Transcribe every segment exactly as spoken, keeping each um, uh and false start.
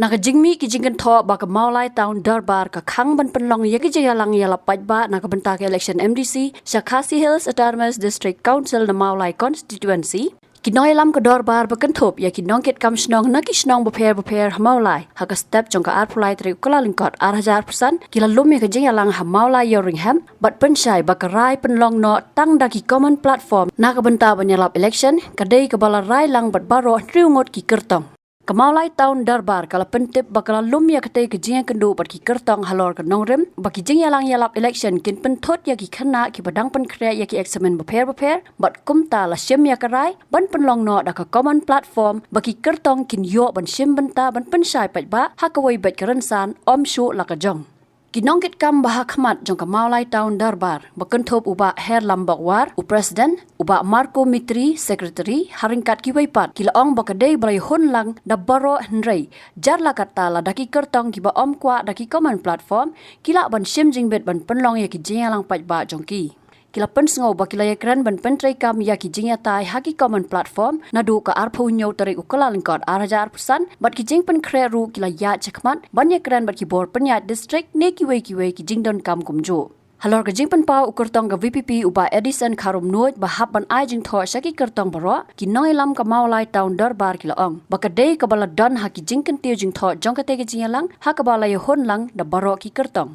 Na ka jingmih ki jingkynthoh ba ka Mawlai Town Dorbar ka khang ban pynlong ïa ki jingïalang ïalap paidbah na ka bynta ka election M D C sha Khasi Hills Autonomous District Council na Mawlai Constituency, ki nongïalam ka Dorbar ba kynthup ïa ki nongkitkam shnong na ki shnong bapher bapher ha Mawlai, ha ka step jong ka arphew lai tarik u Kyllalyngkot ar hajar arphew san, ki la lum ïa ka jingïalang ha Mawlai Ïewryngham bad pynshai ba ka rai pynlong noh tang da ki common platform na ka bynta ban ïalap election ka dei kaba la rai lang bad baroh hynriew ngut ki kyrtong. Ka Mawlai Town Dorbar ka la pyntip ba ka la lum ïa katei ka jingïakynduh bad ki kyrtong halor ka nongrim ba ki jingïalang ïalap election kin pynthut ïa ki khynnah kiba dang pynkhreh ïa ki eksamin bapher bapher, bad kumta la shim ïa ka rai ban pynlong noh da ka common platform ba ki kyrtong kin ïoh ban shim bynta ban pynshai paidbah ha kawei beit ka rynsan, ym shuh la ka jong. Ki nongkitkam ba ha khmat jong ka Mawlai Town Dorbar ba kynthup u Bah Herlam Bokwar, u President, u Bah Marco Mitri, Secretary, ha ryngkat kiwei pat, ki la ong ba ka dei ba la ïahun lang da baroh, hynrei jar la katta lada ki kyrtong kiba ym kwah da ki common platform ki lah ban shim jingbit ban pynlong ïa ki jingïalang paidbah jong ki. Ki la pynsngew ba ki la ïakren ban pyntreikam ïa ki jingïatai ha ki common platform naduh ka arphew hynñiew tarik u Kyllalyngkot ar hajar arphew san, bad ki jingpynkhreh ruh ki la ïaid shakhmat ban ïakren bad ki bor pynïaid district ne kiwei kiwei ki jingdonkam kumjuh. Halor ka jingpynpaw u kyrtong ka V P P u Bah Edison Kharumnuid ba hap ban ai jingthoh sha ki kyrtong baroh, ki nongïalam ka Mawlai Town Dorbar ki la ong ba ka dei kaba la don ha ki jingkyntiew jingthoh jong katei ka jingïalang ha kaba la ïahun lang da baroh ki kyrtong.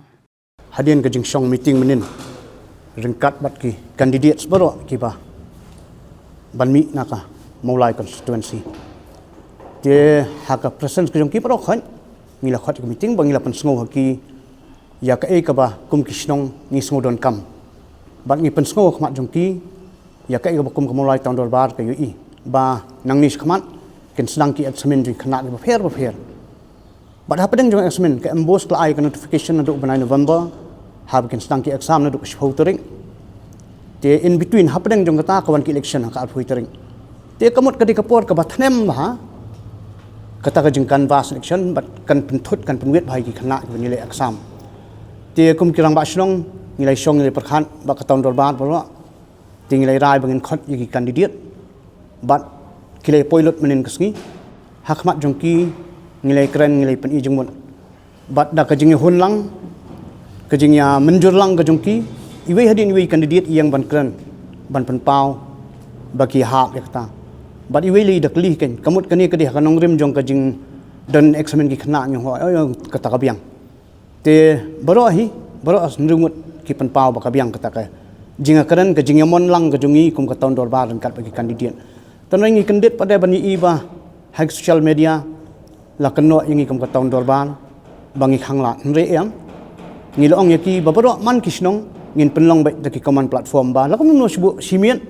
Hadien ka jingshong meeting mynnin ryngkat bad ki candidates baroh kiba ban mih na ka Mawlai constituency, te ha ka presence ka jong ki baroh khot, ngi la khot ka meeting ba ngi la pynsngew ha ki ïa kaei kaba kum ki shnong ngi sngewdonkam, bad ngi pynsngew ha khmat jong ki ïa kaei kaba kum ka Mawlai Town Dorbar ka ïohi ba nangne shakhmat kin sdang ki eksamin jong ki khynnah kiba pher bapher. Bad hapdeng jong ka eksamin ka MBOSE ka la ai ka notification naduh u bnai November, haba kin sdang ki exam naduh ka shiphew tarik. Te in between, hapdeng jong kata ka wan ki election ha ka arphew tarik. Te ka mut ka dei ka por kaba thnem bha kata ka jing canvass election bad kan pynthut, kan pynwit bha ïa ki khynnah kiba ïaleh exam. Te kum ki rangbah shnong ngi la ïashong, ngi la ïapyrkhat bad ka Town Dorbar baroh. Te ngi la rai ba ngin khot ïa ki candidate bad ki la poi lut mynnin ka sngi. Ha khmat jong ki ngi la kren, ngi la pyni jingmut. Bad da ka jingïahun lang, ka jingïamynjur lang ka jong ki, iwei hadien iwei candidate i ïeng ban kren, ban pynpaw ba ki hap ïa kata. Bad iwei lei da kylli kein, ka mut kane ka dei ha ka nongrim jong ka jingdon examin ki khynnah, ngi ong, oi, oi, kata ka biang. Te baroh hi, baroh hynriew ngut ki pynpaw ba ka biang kata ka jingïakren, ka jingïamon lang ka jong ngi kum ka Town Dorbar ryngkat bad ki candidate. Te ngi kyndit pat de ban ïohi ba ha ki social media la kynnoh ïa ngi kum ka Town Dorbar ba ngi khang lad. Hynrei em, ngi la ong ïa ki ba baroh man ki shnong ngin pynlong beit da ki common platform ba la kumno shu buh shi miet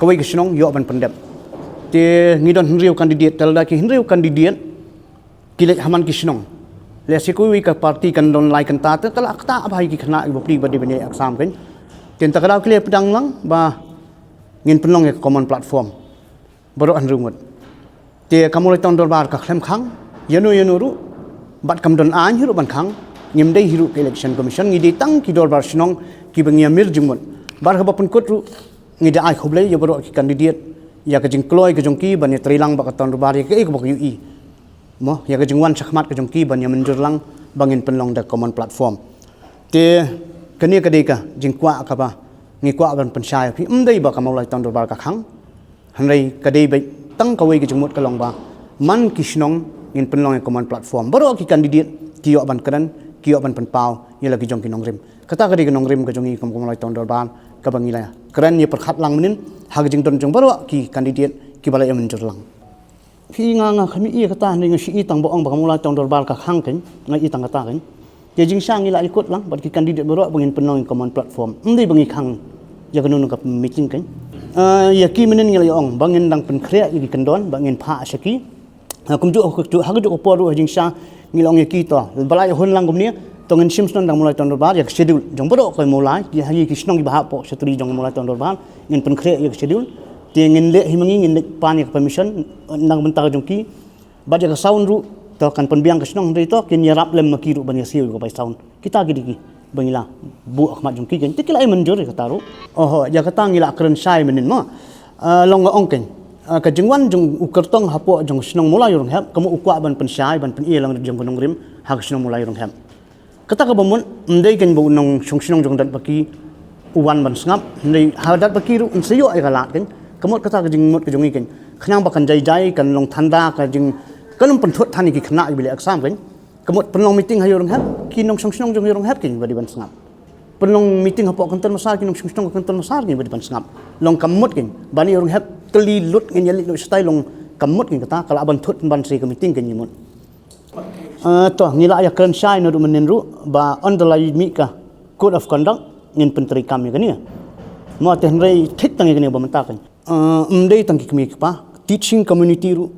kawei ka shnong ïoh ban pyndep. Te ngi don hynriew candidate, te lada ki hynriew candidate ki leit ha man ki shnong, lehse kawei ka party kan don lai kynta, te ka la ktah bha ïa ki khynnah kiba pli ba dei ban ïaleh exam kein. Te kata ka daw ki la pdiang lang ba ngin pynlong ïa ka common platform baroh hynriew ngut. Te ka Mawlai Town Dorbar ka khlem khang ïano ïano ruh, bad kam don aiñ hi ruh ban khang. Ngim dei hi ruh ka Election Commission, ngi dei tang ki dorbar shnong kiba ngi ïamir jingmut. Bad haba pynkut ruh ngi da ai khublei ïa baroh ki candidate ïa ka jingkloi ka jong ki ban ïatreilang bad ka Town Dorbar ïa kaei kaba ka ïohi. Mo, ïa ka jingwan shakhmat ka jong ki ban ïamynjur lang ba ngin pynlong da common platform. Te kane ka dei ka jingkwah kaba ngi kwah ban pynshai ïa phi, ym dei ba ka Mawlai Town Dorbar ka khang. Hynrei ka dei beit tang kawei ka jingmut ka long ba man ki shnong ngin pynlong ïa common platform. Baroh ki candidate ki ïoh ban kren, ki ïoh ban pynpaw ïa la ki jong ki nongrim. Kata ka dei ka nongrim ka jong ngi kum ka Mawlai Town Dorbar kaba ngi la kren ïapyrkhat lang mynnin ha ka jingdon jong baroh ki candidate kiba la ïamynjur lang. Phi, nga, nga khlem i kata, hynrei nga shu i tang ba ong ba ka Mawlai Town Dorbar ka khang kein, nga i tang kata kein. Te jingshisha ngi la ïakut lang bad ki candidate baroh ba ngin pynlong ïa ka common platform. Ym dei ba ngi khang ïa kano kano ka meeting kein. Ah, ïa ki mynnin ngi la ïa ong ba ngin dang pynkhreh ïa ki kyndon ba ngin phah sha ki. Ah, kumjuh, kumjuh, ha kajuh ka por ruh ha jingshisha ngi la ong ïa ki, to ba la ïahun lang kumne, to ngin shim sngewbha da ka Mawlai Town Dorbar ïa ka schedule jong baroh ka Mawlai, ïa ki shnong kiba hapoh Shatri jong ka Mawlai Town Dorbar ngin pynkhreh ïa ka schedule. Te ngin leh hi ma ngi, ngin leit pan ïa ka permission na ka bynta ka jong ki. Bad ïa ka sound ruh, to kan pynbiang ka shnong, hynrei to kin ïarap lem ma ki ruh ban ïasiew ïa ka bai sound. Kita ki dei kiba ngi la buh ha khmat jong ki kein, te ki la ai mynjur ïa kata ruh. Oho, ïa kata ngi la kren shai mynnin mo. Ah, long nga ong kein, Ah, ka jingwan jong u kyrtong hapoh jong shnong Mawlai Rong Hep, ka mut u kwah ban pynshai, ban pyni lang jong ka nongrim ha ka shnong Mawlai Rong Hep. Kata kaba mut, ym dei kein ba u nongshong shnong jong Datbaki u wan ban sngap, hynrei ha Datbaki ruh yn sa ïoh ïa ka lad kein. Ka mut kata ka jingmut ka jong ngi kein. Khnang ba kan jai jai, kan long tanda ka jing, kan ym pynthut than ïa ki khynnah kiba leh exam kein. Ka mut pynlong meeting ha Ïew Rong Hep, ki nongshong shnong jong Ïew Rong Hep kein ba dei ban sngap. Pynlong meeting hapoh Kynton Massar, ki nongshong shnong ka Kynton Massar kein ba dei ban sngap. Long ka mut kein, ban Ïew Rong Hep kylli lut, ngin ïa leit noh shatai, long ka mut kein kata, ka lah ban thut ban sa ïa ka meeting kein ngi mut. Ah, to, ngi la ïa kren shai naduh mynnin ruh, ba ynda la mih ka code of conduct, ngin pyntreikam ïa kane. Mo, te hynrei thik tang ïa kane ba mynta kein. Ah, ym dei tang ki kmie ki kpa, teaching community ruh.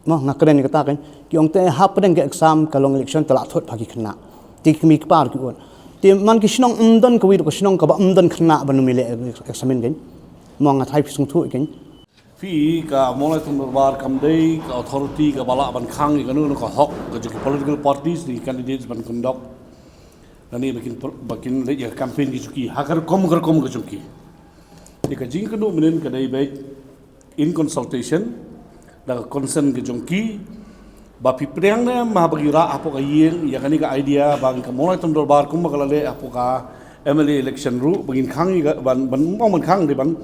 Mo, nga kren ïa kata kein. Ki ong te hapdeng ka exam, ka long election, te la thut bha ki khynnah. Te ki kmie ki kpa ruh ki ong. Te man ki shnong ym don kawei ruh ka shnong kaba ym don khynnah ban ym leh examen kein. Mo, nga thait phi sngewthuh kein. Phi, ka Mawlai Tong Dorbar kam dei ka authority kaba lah ban khang ïa kano kano ka hok ka jong ki political parties ne ki candidates ban conduct lane ba kin, ba kin leit ïa ka campaign ki jong ki ha ka rukom ka rukom ka jong ki. Te ka jingkynduh mynnin ka dei beit in consultation da ka consent ka jong ki. Ba phi pdiang ne em ba ngi rah hapoh ka ïing ïa kane ka idea ba ka Mawlai Tong Dorbar kumba ka la leh hapoh ka M L A election ruh, ba ngin khang ïa ka, ban, ban ong ban khang, dei ban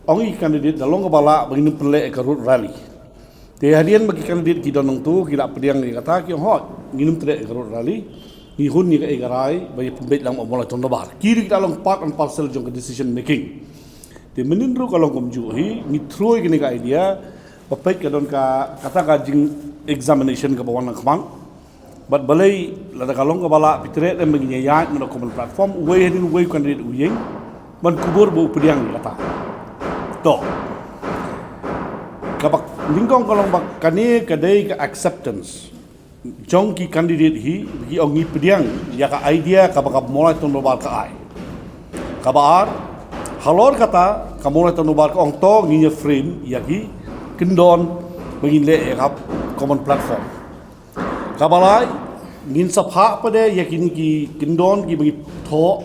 ong ïa ki candidate da long kaba lah ba ngin pynleh ïa ka road rally. Te hadien ba ki candidate ki don nangtu, ki la pdiang ïa kata, ki ong hooid, ngin ym treh ïa ka road rally, ngi hun ïa ka, ïa ka rai ba ïa pynbeit lang hapoh Mawlai Tong Dorbar. Ki ruh ki la long part and parcel jong ka decision making. Te mynnin ruh ka long kumjuh hi, ngi through ïa kane ka idea, ba peit ka don ka, kata ka jing examination kaba wan lang khmat. Bad balei lada ka long kaba lah phi treh ne em ba ngin ïa ïaid na ka common platform, uwei hadien uwei u candidate u ïeng ban kubur ba u pdiang ïa kata. To. Kaba nyngkong ka long ba kane ka dei ka acceptance jong ki candidate hi, ki ong ngi pdiang ïa ka idea kaba ka Mawlai Tong Dorbar ka ai. Kaba ar, halor kata ka Mawlai Tong Dorbar ka ong to ngin ïa frame ïa ki kyndon ba ngin leh ïa ka common platform. Kaba lai, ngin sa phah pat de ïa kine ki kyndon kiba ngi thoh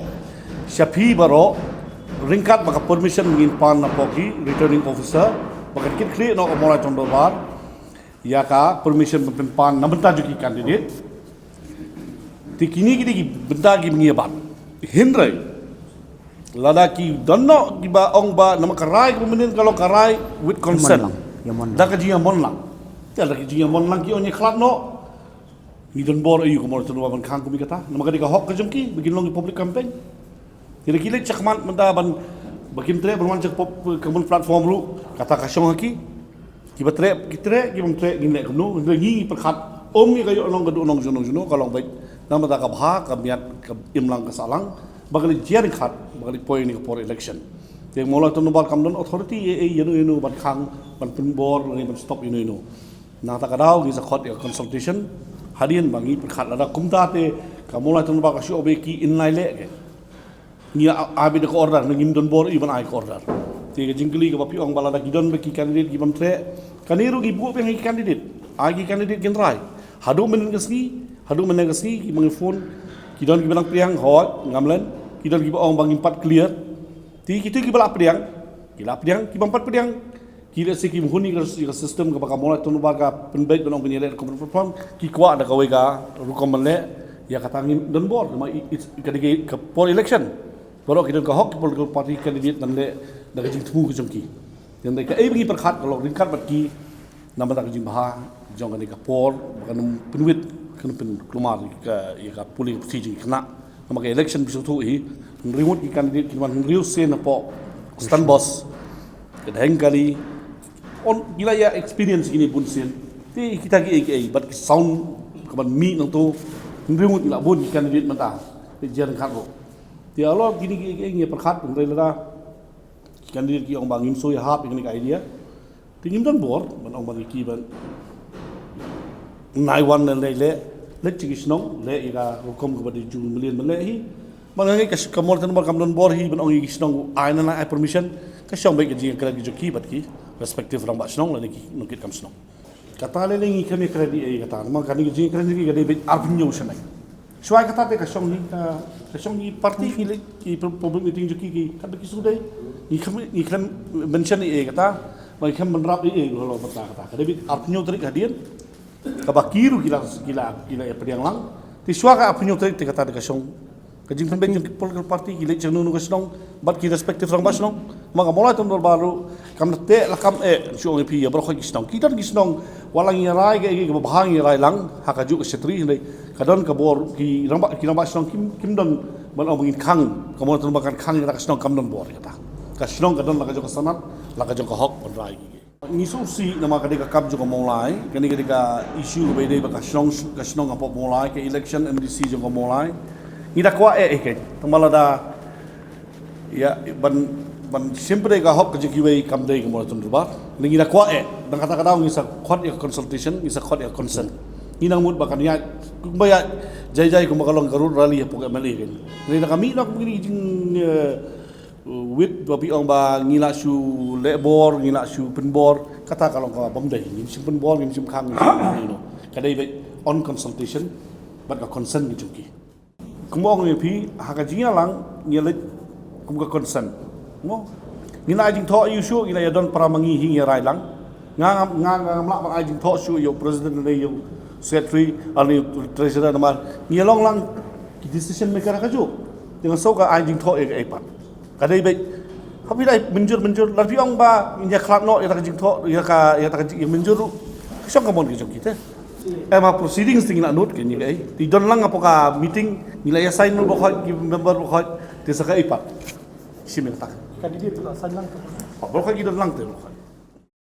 sha phi baroh, ryngkat bad ka permission ba ngin pan napoh ki returning officer, ba kan kit khlieh noh ka Mawlai Tong Dorbar ïa ka permission ban pynpan na bynta jong ki candidate. Te kine ki dei ki bynta kiba ngi ïa bat. Hynrei lada ki don noh kiba ong ba namar ka rai kaba mynnin ka long ka rai with consent. Ïa mon lang, ïa mon lang. Da ka jingïa mon lang. Te lada ka jingïa mon lang ki ong ïa khlad noh. Ngi don bor aïu ka Mawlai Tong Dorbar ban khang kum ïa kata. Namar ka dei ka hok ka jong ki ba kin long ki public campaign. Te lada ki leit shakhmat mynta ban, ba kim treh ban wan sha ka pop-, common platform ruh, kata ka shong ha ki. Kiba treh ki treh, kiba ym treh ngin leh kumno. Hynrei ngi ngi pyrkhat, ym ïa ka ïoh long ka duh nong juno juno, ka long beit namar ka bha ka miat, ka imlang ka sahlang, ba ka leit jia ryngkat, ba ka leit poi ïa kane ka por election. Te Mawlai Tong Dorbar kam don authority ïa, ïa, ïano ïano ban khang, ban pynbor lane ban stop ïano ïano. Nangta ka daw ngi sa khot ïa ka consultation hadien ba ngi pyrkhat. Lada kumta te ka Mawlai Tong Dorbar ka shu ong ba ki yn lait leh ke. Ngi ai beit da ka order, ngim don bor aïu ban ai ka order. Te ka jingkylli kaba phi ong ba lada ki don beit ki candidate kiba ym treh, kane ruh ngi buh biang ïa ki candidate. Ai ki candidate kin rai. Haduh mynne ka sngi, haduh mynne ka sngi kiba ngi phone, ki don kiba nang pdiang, hooid, ngam len, ki don kiba ong ba ngim pat clear. Te kito kiba la pdiang, ki la pdiang, kiba ym pat pdiang, ki lehse kim hun ïa ka, ïa ka system kaba ka Mawlai Tong Dorbar ka pynbeit ban ong ban ïaleh kum platform, ki kwah da kawei ka rukom ban leh, ïa kata ngim don bor, namar i, i, ka dei ka por election. Baroh ki don ka hok ki political party candidate ban leh da ka jingthmu ka jong ki. Te hynrei kaei ba ngi pyrkhat ka long ryngkat bad ki, namar ka jingbha jong kane ka por, ba kan ym pynwit, kan ym pynkulmar ïa ka, ïa ka polling puthi jong ki khynnah. Namar ka election phi sngewthuh hi, hynriew ngut ki candidate kin wan hynriew sien hapoh stand box. Ka dang kali, on, ki la ïa experience kine bun sien. Te kita kiei kiei, bad ki sound kaban mih nangto, hynriew ngut ki la bun ki candidate mynta. Te jia ryngkat ruh. Te halor kine kiei kiei ngi pyrkhat, hynrei lada ki candidate ki ong ba ngim shu ïahap ïa kane ka idea. Te ngim don bor ban ong ba ngi ki ban nai wan leh leh, leh sha ki shnong, leh ïa ka rukom kaba dei jong u mlien ban leh hi. Ba nga ngeit ka sh-, ka Mawlai Tong Dorbar kam don bor hi ban ong ïa ki shnong ai ne em ai permission. Ka shong beit ka jingïakren ka jong ki bad ki respective rangbah shnong lane ki nongkitkam shnong. Kata lei lei ngi khlem ïakren ïa kata, namar kane ka jingïakren ka dei beit arphew hynñiew shaneng. Shuwa kata te ka shong hi, ka, ka shong hi party ki leit ki pub-, public meeting jong ki, ki katba ki shu dei. Ngi khlem, ngi khlem mention ïa kata. Ba khem ban rap ei ei lo lo mynta kata. Ka dei beit arphew tarik hadien. Kaba ki ruh ki la ki la ki la ïa pdiang lang. Te shuwa ka arphew tarik te kata te ka shong. Ka jingpynbeit jong ki political party ki leit shano shano ka shnong bad ki respective rangbah shnong. Ma ka Mawlai Town Dorbar ruh kam da teh la kam eh shu ong ïa phi ïa baroh ki shnong. Ki don ki shnong wat la ngi rai kaei kaei kaba bha ngi rai lang ha kajuh ka shatri hynrei ka don ka bor ki rangbah ki rangbah shnong kim kim don ban ong ba ngin khang ka Mawlai Town Dorbar kan khang ïa ka shnong kam don bor ïa kata. Ka shnong ka don la ka jong ka sanad la ka jong ka hok ban rai ki. Ngi sngewsih namar ka dei ka kam jong ka Mawlai, kane ka dei ka issue kaba ïadei bad ka shnong ka shnong hapoh Mawlai, ka election M D C jong ka Mawlai. Ngi da kwah eh eh keiñ. Tang ba lada ïa ban ban shim pat ka hok ka jong kiwei kam dei ka Mawlai Town Dorbar. Ngi da kwah eh. Dang kata ka daw ngi sa khot ïa ka consultation, ngi sa khot ïa ka consent. Ngi nang mut ba kan ïaid kumba ïaid jai jai kumba ka long ka road rally hapoh ka M L A keiñ. Ngi da ka mih na kumba ngi jing eh, wit ba phi ong ba ngi la shu leh bor, ngi la shu pynbor, kata ka long kaba bym dei. Ngim shym pynbor, ngim shym khang, ngim shym, you know. Ka dei beit on consultation bad ka consent ngi jong ki. Kumba ong ïa phi ha ka jingïalang ngi leit kum ka consent. Mo. Ngi la ai jingthoh ïa u shuh, ngi la ïa don para ma ngi hi ngi rai lang. Nga nga nga ngam lah ban ai jingthoh shuh ïa u president ne ïa u secretary ne ïa u treasurer namar ngi long lang ki decision maker ha kajuh. Te nga sngew ka ai jingthoh ïa kaei pat. Ka dei beit. Haba phi dei mynjur mynjur lada phi ong ba ngin ïa khlad noh ïa ta ka jingthoh ïa ka ïa ta ka jing mynjur ruh. Ka shong ka mon ka jong ki te. Em ha proceedings te ngi la nud keiñ ïa kaei. Te don lang hapoh ka meeting ngi la ïa sign lut baroh ki member baroh te sa kaei pat. Shim ïa kata. Candidate la sign lang te. Baroh ki don lang te baroh.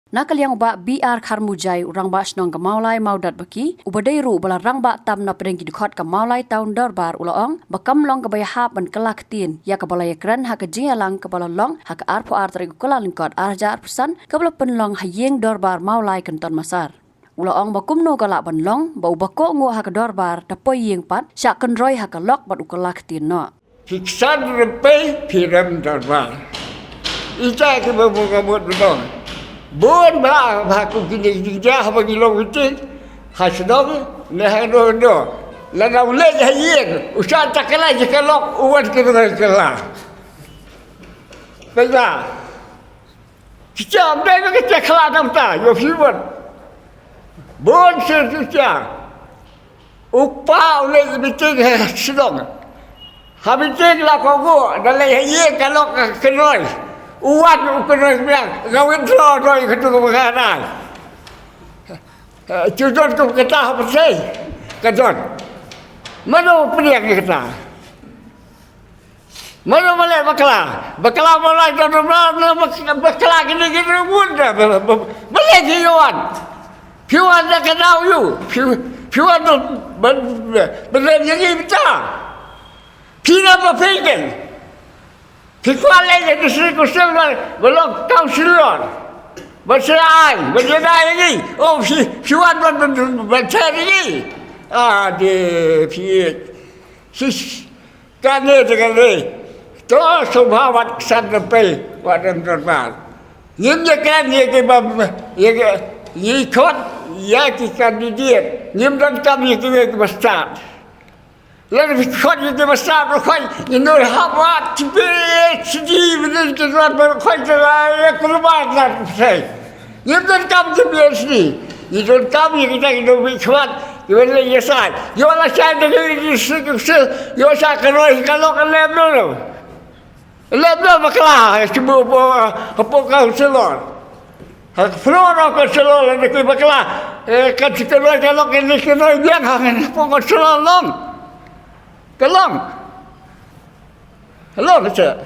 Na ka liang u Bah B R Kharmujai u rangbah shnong ka Mawlai Mawdatbaki uba dei ruh uba la rangbah tam na pdeng ki dkhot ka Mawlai Town Dorbar u la ong ba kam long kaba ïahap ban kylla ktien ïa kaba la ïakren ha ka jingïalang kaba la long ha ka arphew ar tarik u Kyllalyngkot ar hajar arphew san kaba la pynlong ha ïing dorbar Mawlai Kynton Massar. U la ong ba kumno ka lah ban long ba uba kohnguh ha ka dorbar da poi ïing pat shah kynroi ha ka lok bad u kylla ktien noh. Phi ksan rympei phi rem dorbar. Ita kiba bun ka mut ba dong. Bun ba ba kum kine ki jingjia haba ngi long meeting ha shnong ne ha no no. Lada u leit ha ïing u shah takla ïa ka lok u wan kynroi kylla. Pynba. Ki jam dei ba ki jia khlad namar ïoh phi wan. Bun sir ki jia. U kpa u leit meeting ha shnong. Ha meeting la kohnguh da leit ha ïing ka lok ka kynroi. U wan u kynroi biang nga withdraw doi katu ka bynta. Ju don kum kata ha pyrthei ka don. Mano pdiang ïa kata. Mano ba leh bakla, bakla ba leh da da da bakla kine kine wun da ba leh ki yuan. Phi wan da ka daw yu, phi phi wan da ba ba leh ni ni bita. Phi na ba phi ken. Phi kwah leh da district council ba ba long councillor. Ba sera ai, ba leh da ni. Oh phi phi wan ba ba ba ni. Ah de phi. Sis Kane te kane. To sngewbha wat ksan rympei wat rem dorbar. Ngim ïakren ïa kiba ïa ki ïa ki khot ïa ki candidate. Ngim donkam ïa kiwei kiba stad. Lada phi khot ïa kiba stad ruh khot ïa ki nongïalam haba ki PhD bad ki don ba khot ïa ki kulmar na phi. Ngi donkam ki PhD, ngi donkam ïa kita ki nongmihkhmat kiba leh ïa shai. Ïoh la shai da ki, ki, ki, ki, ïoh shai ka roi ka lok ka lem no no. Lem no bakla, ki bu bu hapoh councillor. Ha floor of councillor la ki bakla. Eh, ka, ka roi ka lok ka leh ka roi biang ha hapoh councillor long. Ka long. Long ka.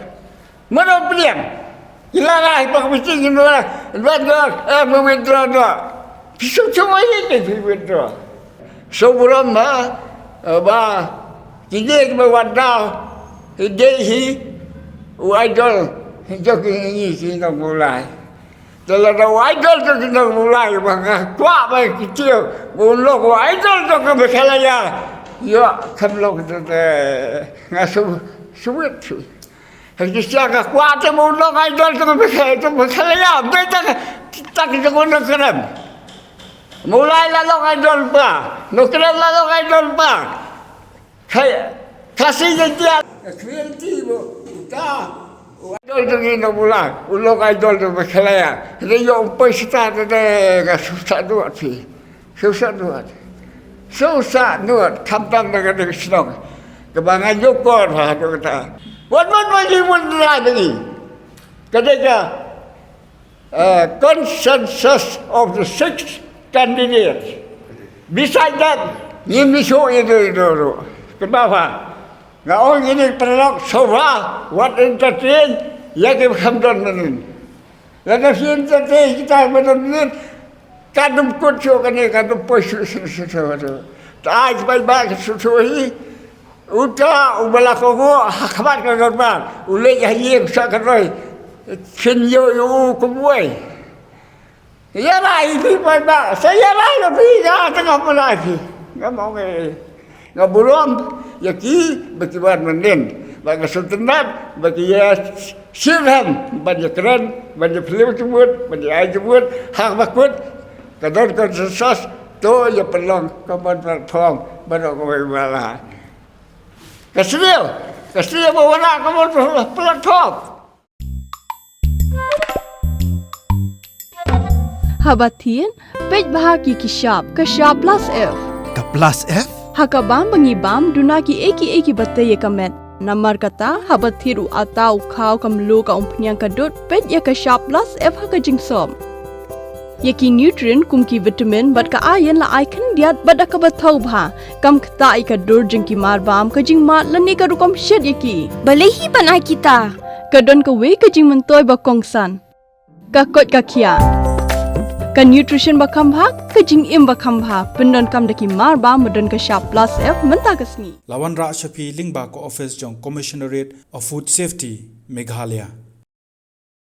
Mano pdiang. Ila ngai pa komiti ngi la ban da eh me withdraw da. Pisu cuma ini ke pi withdraw. So buram ba ba kini ke ba wada. Ide hi u idol. Jok ini si nong mulai. Te lada u idol to ki nong mulai ba nga kwah ba ki tiew ba un long u idol to ka Meghalaya. Ïoh kam long to te nga su suwit su. Hal ki sia nga kwah te ba un long idol to ka Meghalaya to Meghalaya. Be ta ta ki jong u nong krem. Mulai la long idol ba. Nong krem la long idol ba. Khai Khasi Jaintia. Creative ta. Dang ïa u Bula, u long idol jong Meghalaya. Hynrei ïoh u poi sha ta de, nga sngewsih duh phi. Sngewsih duh. Sngewsih duh, khamtam da ka dang shnong. Kaba nga ïoh kor ha, ha, kata. Wat, wat, wat, wat, wat, wat, wat, wat, ka dei ka, uh, consensus of the six candidates. Beside that, ngim ïoh ïa u, ïa u, ïa u. Kaba ha. Nga ong ïa ki paralok, sngewbha wat entertain ïa kiba kham don mynnin. Lada phi entertain kita ba don mynnin, kan ym kut shuh kane, kan ym poi shuh, shuh, shuh, shuh, shuh. Te ai paidbah ka shu shu hi. Uta uba la kohnguh ha khmat ka dorbar, u leit ha ïing sha ka roi. Kin ïoh ïa u kumwei. Ïa rai phi paidbah, sa ïa rai la phi, nga tang nga pynlait phi. Ngam ong ei. Nga burom ïa ki ba ki wan mynnin. Ba nga sngewtynnat ba ki ïa shitrhem ban ïa kren, ban ïa phylliew jingmut, ban ïa ai jingmut. Ha kaba kut ka don consensus, to ïa pynlong common platform baroh kawei ba la. Ka sniew, ka sniew ba wan ha common platform. Haba thied, peit bha ïa ki shap, ka shap plus F. Ka plus F? Ha ka bam ba ngi bam, duna kiei kiei kiba tei ïa ka met. Namar kata, haba thied u atta, u khaw, ka mluh, ka umphniang, ka dud, peit ïa ka shap plus F ha ka jingsop. Ïa ki nutrient kum ki vitamin bad ka iron la ai khyndiat bad da kaba thaw bha. Kam ktah ïa ka dur jong ki mar bam, ka jingmad lane ka rukom shet ïa ki. Balei hi ban ai kita? Ka don kawei ka jingmyntoi ba kongsan. Ka koit ka khiah. Ka nutrition ba kham bha, ka jingim ba kham bha. Pyndonkam da ki mar bam ba don ka shap plus F mynta ka sngi. La wanrah sha phi lyngba ka office jong Commissionerate of Food Safety, Meghalaya.